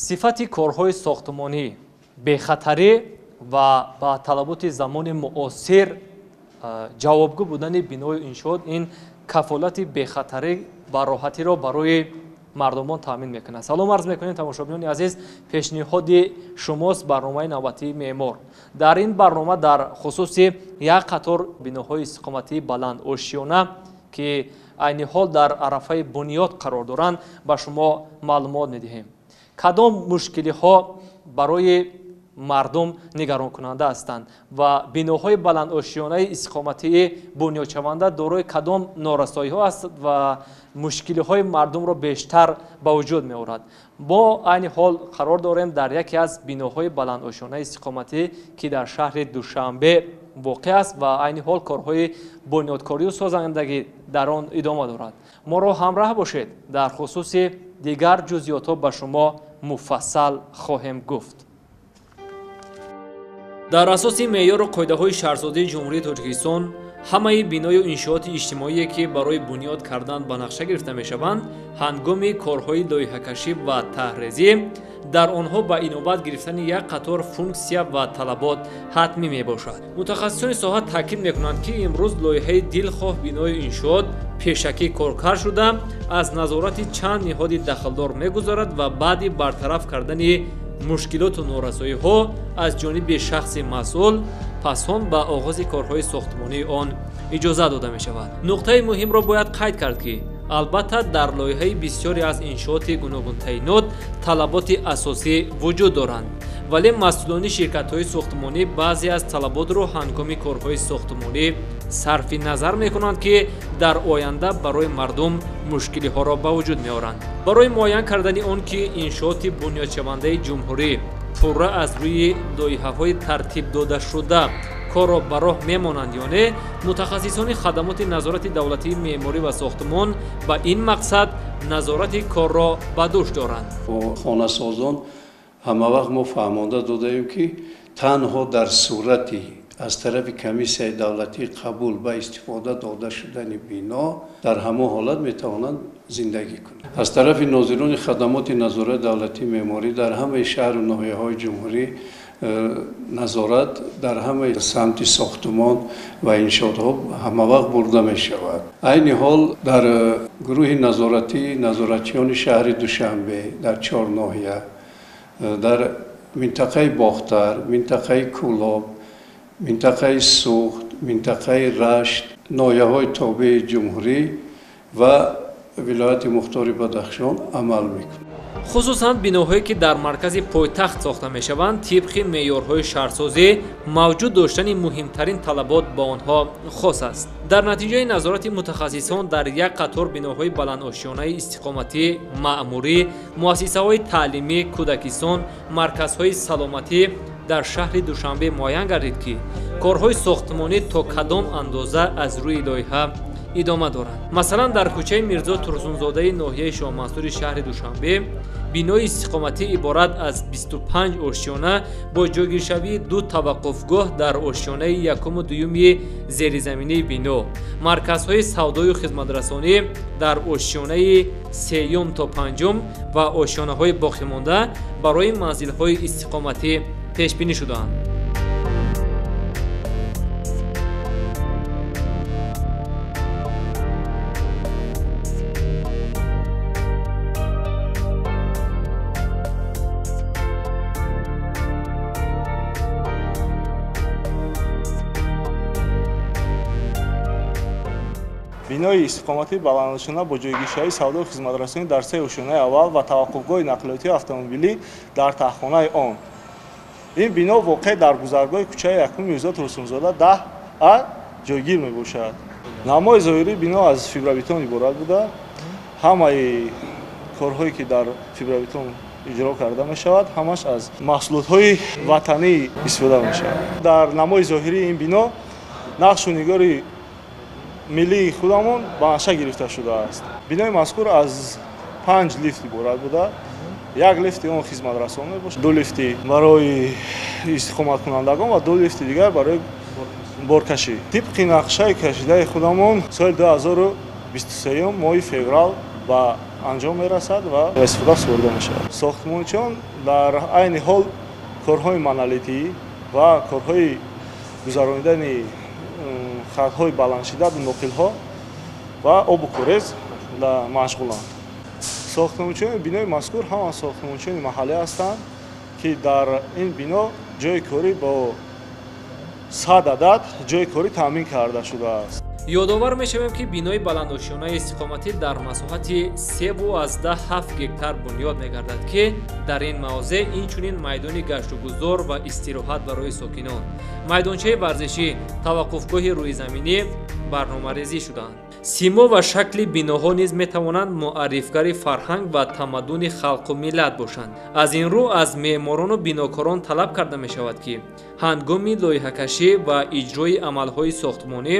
Сифати корҳои сохтмонӣ, бехатарӣ ва ба талаботи замони муосир ҷавобгӯ будани бинои иншоот ин кафолати бехатарӣ ва роҳатиро барои мардумон таъмин мекунад. Салом арз мекунем тамошобинони азиз, пешниҳоди шумост барномаи навбатии меъмор. Дар ин барнома дар хусуси як қатор биноҳои истиқоматии баландошёна, ки айни ҳол дар арафаи бунёд қарор доранд, ба шумо маълумот медиҳем. Кадом мушкилиҳо барои мардум нигаронкунанда ҳастанд ва биноҳои баландошёнаи истиқоматии бунёдшаванда дорои кадом норасоиҳо аст ва мушкилиҳои мардумро бештар ба вуҷуд меорад. Мо айни ҳол қарор дорем дар яке аз биноҳои баландошёнаи истиқоматӣ, ки дар шаҳри Душанбе воқеъ аст ва айни ҳол корҳои бунёдкорию созандагӣ дар он идома дорад. Моро ҳамроҳ бошед, дар хусуси дигар ҷузъиётҳо ба шумо муфассал хоҳем гуфт. Дар асоси меъёру қоидаҳои шаҳрсозии Ҷумҳурии Тоҷикистон, ҳамаи биною иншооти иҷтимоие, ки барои бунёд кардан ба нақша гирифта мешаванд, ҳангоми корҳои лоиҳакашӣ ва таҳрезӣ дар онҳо ба инобат гирифтани як қатор функсия ва талабот ҳатмӣ мебошад. Мутахассисони соҳа таъкид мекунанд, ки имрӯз лоиҳаи дилхоҳ бинои иншоот пешакӣ коркард шуда, аз назорати чанд ниҳоди дахлдор мегузарад ва баъди бартараф кардани мушкилоту норасоиҳо аз ҷониби шахси масъул пас он ба оғози корҳои сохтмонии он иҷоза дода мешавад. Нуқтаи муҳимро бояд қайд кард, ки албатта дар лоиҳаи бисёре аз иншооти гуногунтаинот талаботи асосӣ вуҷуд доранд, вале масъулони ширкатҳои сохтмонӣ баъзе аз талаботро ҳангоми корҳои сохтмонӣ сарфи назар мекунанд, ки дар оянда барои мардум мушкилиҳоро ба вуҷуд меоранд. Барои муайян кардани он ки иншооти бунёдшавандаи ҷумҳурӣ пурра аз рӯи лоиҳаҳои тартиб додашуда корро ба роҳ мемонанд ё не, мутахассисони хадамоти назорати давлатии меъморӣ ва сохтмон ба ин мақсад назорати корро ба дӯш доранд. Хонасозон ҳамавақт мо фаҳмонда додаем, ки танҳо дар сурати аз тарафи комиссияи давлатӣ қабул ба истифода дода шудани бино дар ҳамон ҳолат метавонанд зиндагӣ кунанд. Аз тарафи нозирони хадамоти назорати давлатии меъморӣ дар ҳамаи шаҳру ноҳияҳои ҷумҳурӣ назорат дар ҳамаи самти сохтмон ва иншоотҳо ҳамавақт бурда мешавад. Айни ҳол дар гурӯҳи назоратӣ назоратчиёни шаҳри Душанбе дар 4 ноҳия, дар минтақаи Бохтар, минтақаи Кӯлоб, минтақаи Суғд, минтақаи Рашт, ноҳияҳои тобеи ҷумҳурӣ ва вилояти мухтори Бадахшон амал мекунад. Хусусан биноҳое, ки дар маркази пойтахт сохта мешаванд, тибқи меъёрҳои шаҳрсозӣ мавҷуд доштани муҳимтарин талабот ба онҳо хос аст. Дар натиҷаи назорати мутахассисон дар як қатор биноҳои баландошёнаи истиқоматӣ, маъмурӣ, муассисаҳои таълимӣ, кӯдакистон, марказҳои саломатӣ дар шаҳри Душанбе муайян гардид, ки корҳои сохтмонӣ то кадом андоза аз рӯи лоиҳа идома доранд. Масалан, дар кӯчаи Мирзо Турсунзодаи ноҳияи Шоҳмансури шаҳри Душанбе бинои истиқоматӣ иборат аз 25 ошёна бо ҷойгиршавии 2 таваққуфгоҳ дар ошёнаи якуму дуюми зеризаминии бино, марказҳои савдою хизматрасонӣ дар ошёнаи сеюм то панҷум ва ошёнаҳои боқимонда барои манзилҳои истиқоматӣ пешбинӣ шудаанд. Бинои истиқоматии баландошёна бо ҷойгиршавии савдою хизматрасонӣ дар 3 ошёнаи аввал ва таваққуфгоҳи нақлиётии автомобилӣ дар таҳхонаи он. Ин бино воқеъ дар гузаргоҳи кӯчаи якуми Мирзо Турсунзода 10А ҷойгир мебошад. Намои зоҳирии бино аз фибробетон иборат буда, ҳамаи корҳое, ки дар фибробетон иҷро карда мешавад, ҳамаш аз маҳсулотҳои ватанӣ истифода мешавад. Дар намои зоҳирии ин бино нақшу нигори миллии худамон ба нақша гирифта шудааст. Бинои мазкур аз 5 лифт иборат буда, як лифти он хизматрасон мебошад, 2 лифти барои истиқоматкунандагон ва 2 лифти дигар барои боркашӣ. Тибқи нақшаи кашидаи худамон соли 2023 моҳи феврал ба анҷом мерасад ва ба истифода супорида мешавад. Сохтмончиён дар айни ҳол корҳои монолитӣ ва корҳои гузаронидани хатҳои баландшиддат, ноқилҳо ва обу кӯрез машғуланд. Сохтмончиёни бинои мазкур ҳама сохтмончиёни маҳаллӣ ҳастанд, ки дар ин бино ҷойи корӣ бо 100 адад ҷойи корӣ таъмин карда шудааст. Ёдовар мешавем, ки бинои баландошёнаи истиқоматӣ дар масоҳати 3,7 гектар бунёд мегардад, ки дар ин мавзеъ инчунин майдони гаштугузор ва истироҳат барои сокинон, майдончаи варзишӣ, таваққуфгоҳи рӯизаминӣ барномарезӣ шудаанд. Симо ва шакли биноҳо низ метавонанд муаррифгари фарҳанг ва тамаддуни халқу миллат бошанд. Аз ин рӯ аз меъморону бинокорон талаб карда мешавад, ки ҳангоми лоиҳакашӣ ва иҷрои амалҳои сохтмонӣ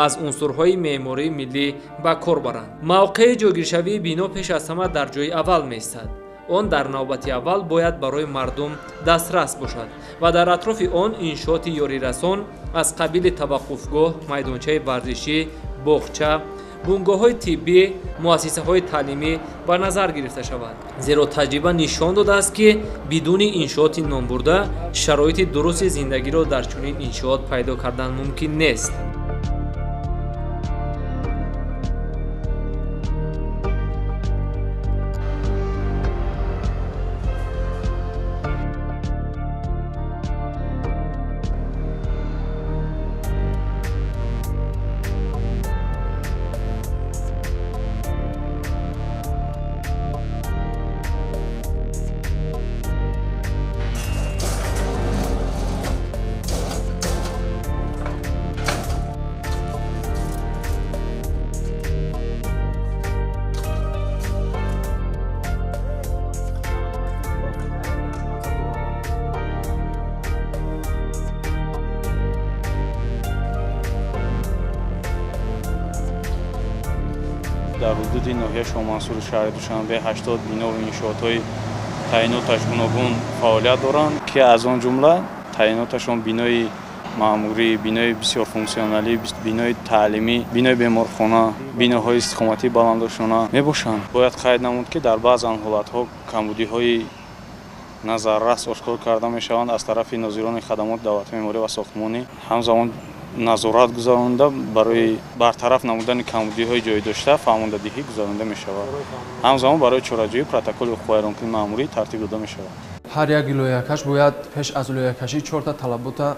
аз унсурҳои меъмории миллӣ ба кор баранд. Мавқеи ҷойгиршавии бино пеш аз ҳама дар ҷои аввал меистад. Он дар навбати аввал бояд барои мардум дастрас бошад ва дар атрофи он иншооти ёрирасон аз қабили таваққуфгоҳ, майдончаи варзишӣ, боғча, бунгоҳҳои тиббӣ, муассисаҳои таълимӣ ба назар гирифта шавад. Зеро таҷриба нишон додааст, ки бидуни иншооти номбурда шароити дурусти зиндагиро дар чунин иншоот пайдо кардан мумкин нест. Дар ҳудуди ноҳияи Шоҳмансури шаҳри Душанбе 80 бинову иншоотҳои таъиноташ гуногун фаъолият доранд, ки аз он ҷумла таъиноташон бинои маъмурӣ, бинои бисёрфунксионалӣ, бинои таълимӣ, бинои беморхона, биноҳои истиқоматии баландошёна мебошанд. Бояд қайд намуд, ки дар баъзан ҳолатҳо камбудиҳои назаррас ошкор карда мешаванд аз тарафи нозирони хадамоти давлатии меъморӣ ва сохтмонӣ. Ҳамзамон назорат гузаронида барои бартараф намудани камбудиҳои ҷойдошта фаҳмондадиҳӣ гузаронида мешавад. Ҳамзамон барои чораҷӯӣ протоколи ҳуқуқвайронкунии маъмурӣ тартиб дода мешавад. Ҳар як лоиҳакаш бояд пеш аз лоиҳакашӣ чорта талабота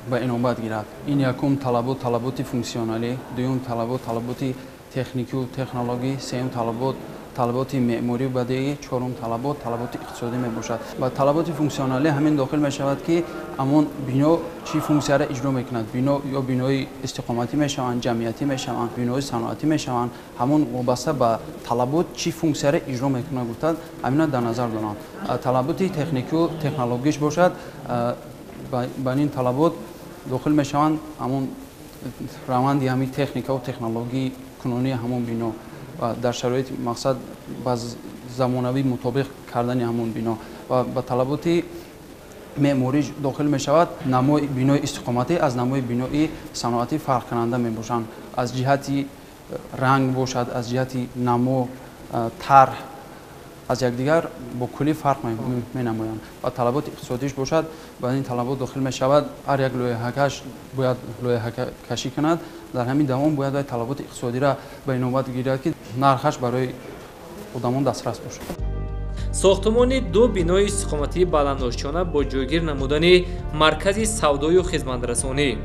ба инобат гирад. Ин якум талабот талаботи функсионалӣ, дуюм талабот талаботи техникию технологӣ, сеюм талабот талаботи меъморию бадеӣ, чорум талабот талаботи иқтисодӣ мебошад. Ба талаботи функсионалӣ ҳамин дохил мешавад, ки ҳамон бино чӣ функсияро иҷро мекунад. Бино ё бинои истиқоматӣ мешаванд, ҷамъиятӣ мешаванд, бинои саноатӣ мешаванд. Ҳамон вобаста ба талабот чӣ функсияро иҷро мекунад гуфтанд, ҳамина дар назар доранд. Талаботи техникию технологиш бошад, ба ин талабот дохил мешаванд ҳамон раванди ҳамин техникаву технологии кунунии ҳамон бино ва дар шароити мақсад ба замонавӣ мутобиқ кардани ҳамон бино ва ба талаботи меъморӣ дохил мешавад. Намои бинои истиқоматӣ аз намои бинои саноатӣ фарқкунанда мебошанд. Аз ҷиҳати ранг бошад, аз ҷиҳати намо, тарҳ аз якдигар бо куллӣ фарқ менамоянд. Ва талаботи иқтисодиш бошад, ба ин талабот дохил мешавад. Ҳар як лоиҳакаш бояд лоиҳакашӣ кунад. Дар ҳамин давом бояд вай талаботи иқтисодиро ба инобат гирад, ки нархаш барои одамон дастрас бошад. Сохтмони ду бинои истиқоматии баландошёна бо ҷойгир намудани маркази савдою хизматрасонӣ,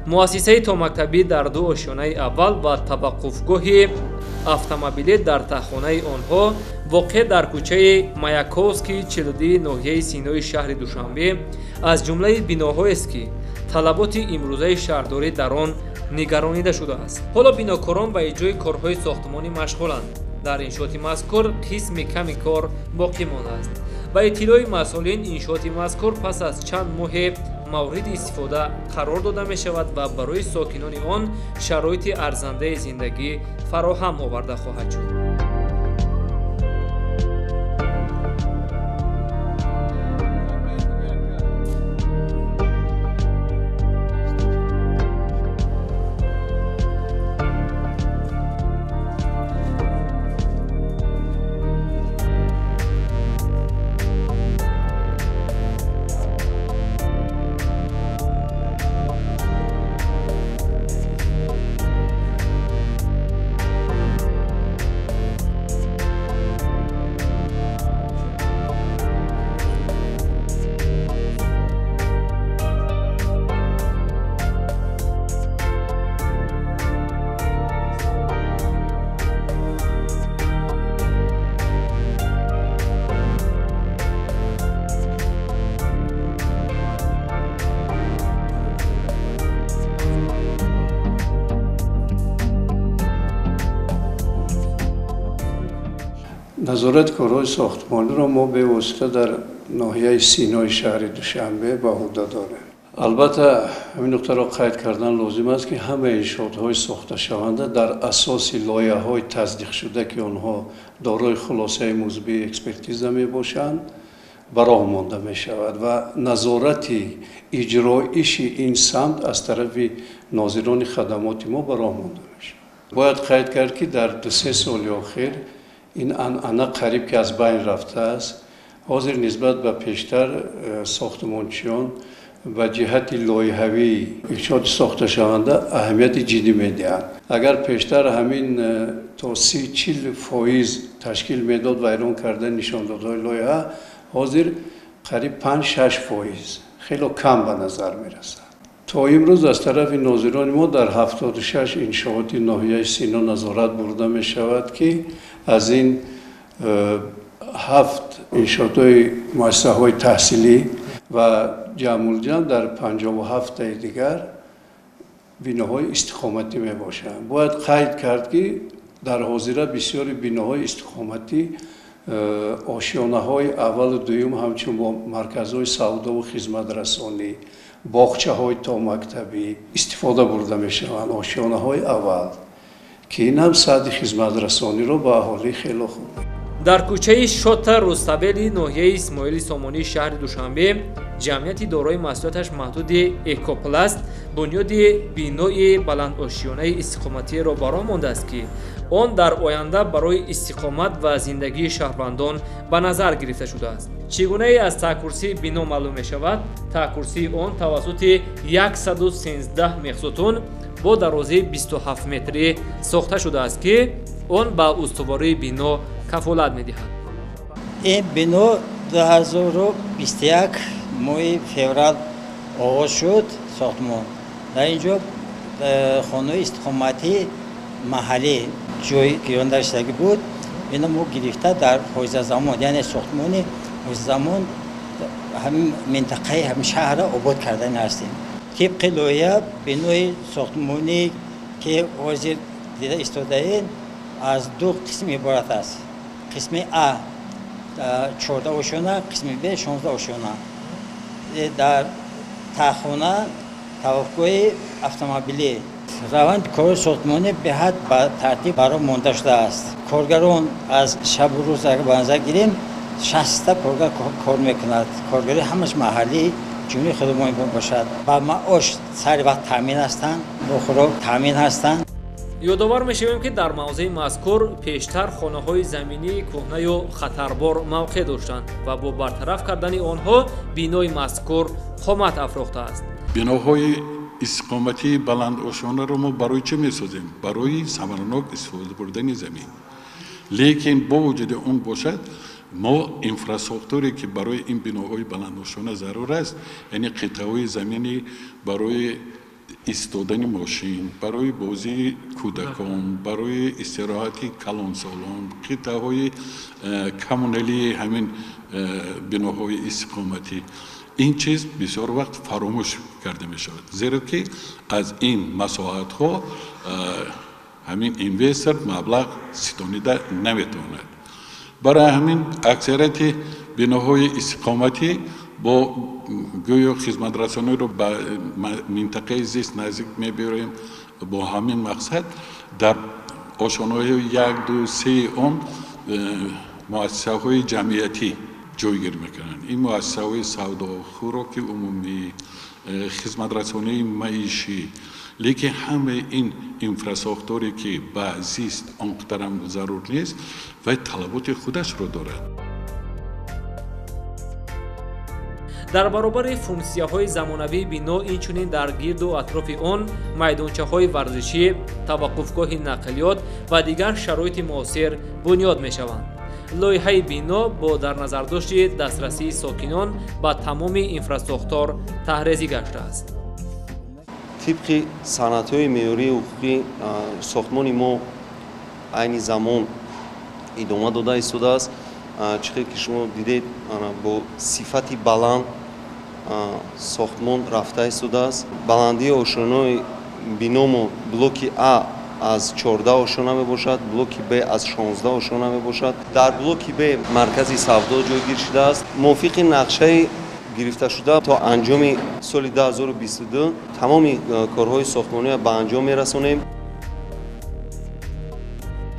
муассисаи томактабӣ дар ду ошёнаи аввал ва таваққуфгоҳи автомобилӣ дар таҳхонаи онҳо воқеъ дар кӯчаи Маяковский 42 ноҳияи Синои шаҳри Душанбе аз ҷумлаи биноҳоест, ки талаботи имрӯзаи шаҳрдорӣ дар он нигаронида шудааст. Ҳоло бинокорон ба иҷрои корҳои сохтмонӣ машғуланд. Дар иншооти мазкур қисми ками кор боқӣ мондааст. Ба иттилои масъулин, иншооти мазкур пас аз чанд моҳе мавриди истифода қарор дода мешавад ва барои сокинони он шароити арзандаи зиндагӣ фароҳам оварда хоҳад шуд. Назорати корҳои сохтмониро мо бевосита дар ноҳияи Синои шаҳри Душанбе ба уҳда дорем. Албатта, ҳамин нуқтаро қайд кардан лозим аст, ки ҳамаи иншоотҳои сохташаванда дар асоси лоиҳаҳои тасдиқшуда, ки онҳо дорои хулосаи мусбии экспертиза мебошанд, ба роҳ монда мешавад ва назорати иҷроиши ин самт аз тарафи нозирони хадамоти мо ба роҳ монда мешавад. Бояд қайд кард, ки дар 2-3 соли охир ин анъана қариб ки аз байн рафтааст. Ҳозир нисбат ба пештар сохтмончиён ба ҷиҳати лоиҳавии иншооти сохташаванда аҳамияти ҷиддӣ медиҳанд. Агар пештар ҳамин то 30-40% ташкил медод вайрон кардани нишондодҳои лоиҳа, ҳозир қариб 5-6% хело кам ба назар мерасад. То имрӯз аз тарафи нозирони мо дар 76 иншооти ноҳияи Сино назорат бурда мешавад, ки аз ин 7 иншоотҳои муассисаҳои таҳсилӣ ва ҷамъулҷамъ дар 57-таи дигар биноҳои истиқоматӣ мебошанд. Бояд қайд кард, ки дар ҳозира бисёри биноҳои истиқоматӣ ошёнаҳои аввалу дуюм ҳамчун бо марказҳои савдову хизматрасонӣ, боғчаҳои томактабӣ истифода бурда мешаванд. Ошёнаҳои аввал, ки ин ҳам саъди хизматрасониро ба аҳолӣ хело хуб. Дар кӯчаи Шота Руставели ноҳияи Исмоили Сомонии шаҳри Душанбе ҷамъияти дорои масъулияташ маҳдуди Экопласт бунёди бинои баландошёнаи истиқоматиро ба роҳ мондааст, ки он дар оянда барои истиқомат ва зиндагии шаҳрвандон ба назар гирифта шудааст. Чӣ гунае аз таъкурсии бино маълум мешавад, таъкурсии он тавассути 113 мехсутун бо дарозии 27 метрӣ сохта шудааст, ки он ба устувории бино кафолат медиҳад. Ин бино 2021 моҳи феврал оғоз шуд сохтмон. Дар ин ҷо хонаи истиқоматӣ маҳаллӣ ҷой гирондаштагӣ буд. Ино мо гирифта дар ҳозиразамон, яъне сохтмони ҳозиразамон ҳамин минтақаи ҳамин шаҳрро обод кардани ҳастем. Тибқи лоиҳа бинои сохтмонӣ, ки ҳозир дида истодаем, аз ду қисм иборат аст. Қисми А 14 ошёна, қисми Б 16 ошёна. Дар таҳхона таваққуфгоҳи автомобилӣ. Раванди кори сохтмонӣ беҳад ба тартиб баро монда шудааст. Коргарон аз шабу рӯз агар ба назар гирем, 60 коргар кор мекунад. Коргари ҳамаш маҳаллӣ ҷумҳурии худамон бошад. Ба маош сари вақт таъмин ҳастанд, бо хӯрок таъмин ҳастанд. Ёдовар мешавем, ки дар мавзеи мазкур пештар хонаҳои заминии кӯҳнаю хатарбор мавқеъ доштанд ва бо бартараф кардани онҳо бинои мазкур қомат афрохтааст. Биноҳои истиқоматии баландошонаро мо барои чӣ месозем? Барои самаранок истифода бурдани замин. Лекин бо вуҷуди он бошад, мо инфрасохторе, ки барои ин биноҳои баландошона зарур аст, яъне қитъаҳои заминӣ барои истодани мошин, барои бозии кӯдакон, барои истироҳати калонсолон, қитъаҳои коммуналии ҳамин биноҳои истиқоматӣ, ин чиз бисёр вақт фаромӯш карда мешавад, зеро ки аз ин масоҳатҳо ҳамин инвестор маблағ ситонида наметавонад. Барои ҳамин аксарияти биноҳои истиқоматӣ бо гӯё хизматрасониро ба минтақаи зист наздик мебиёрем, бо ҳамин мақсад дар ошонаҳои 1, 2, 3 он муассисаҳои ҷамъиятӣ ҷойгир мекунанд. Ин муассисаҳои савдо, хӯроки умумӣ, хизматрасонии маишӣ. Лекин ҳамаи ин инфрасохторе, ки ба зист он қадарам зарур нест, вай талаботи худашро дорад. Дар баробари функсияҳои замонавии бино, инчунин дар гирду атрофи он майдончаҳои варзишӣ, таваққуфгоҳи нақлиёт ва дигар шароити муосир бунёд мешаванд. Лоиҳаи бино бо дар назардошти дастрасии сокинон ба тамоми инфрасохтор таҳрезӣ гаштааст. Тибқи санадҳои меъёрии ҳуқуқӣ сохтмони мо айни замон идома дода истодааст. Чӣ хел ки шумо дидед, бо сифати баланд сохтмон рафта истодааст. Баландии ошёнаи биномо блоки А аз 14 ошёна мебошад, блоки Б аз 16 ошёна мебошад. Дар блоки Б маркази савдо ҷойгир шудааст. Мувофиқи нақшаи гирифташуда то анҷоми соли 2022 тамоми корҳои сохтмониро ба анҷом мерасонем.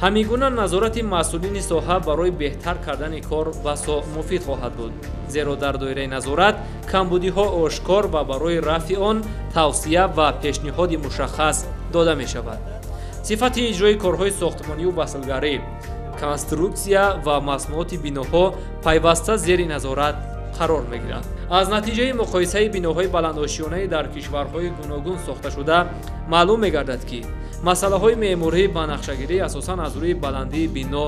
Ҳамин гуна назорати масъулини соҳа барои беҳтар кардани кор басо муфид хоҳад буд, зеро дар доираи назорат камбудиҳо ошкор ва барои рафъи он тавсия ва пешниҳоди мушаххас дода мешавад. Сифати иҷрои корҳои сохтмонию васлгарӣ, конструксия ва маснуоти биноҳо пайваста зери назорат қарор мегирад. Аз натиҷаи муқоисаи биноҳои баландошёнаи дар кишварҳои гуногун сохташуда маълум мегардад, ки масъалаҳои меъморӣ ба нақшагирӣ асосан аз рӯи баландии бино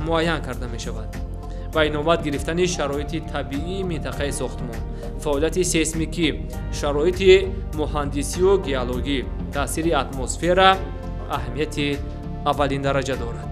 муайян карда мешавад. Ба инобат гирифтани шароити табиии минтақаи сохтмон, фаъолияти сейсмикӣ, шароити муҳандисию геологӣ, таъсири атмосфера аҳамияти аввалиндараҷа дорад.